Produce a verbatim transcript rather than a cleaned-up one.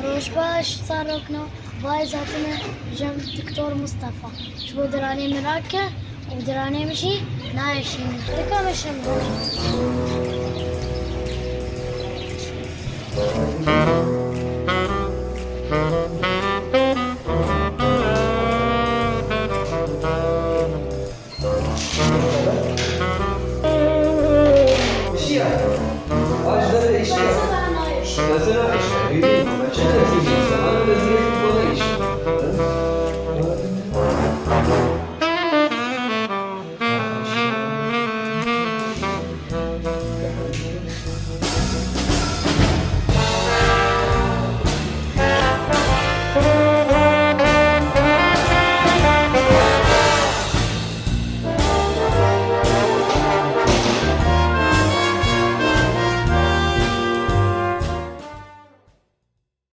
Roj baş, Sarokno. Vay zatine jem Doktor Mustafa. Ji bo diranê min rake û diranê min jî nayê şînî. Dika min şem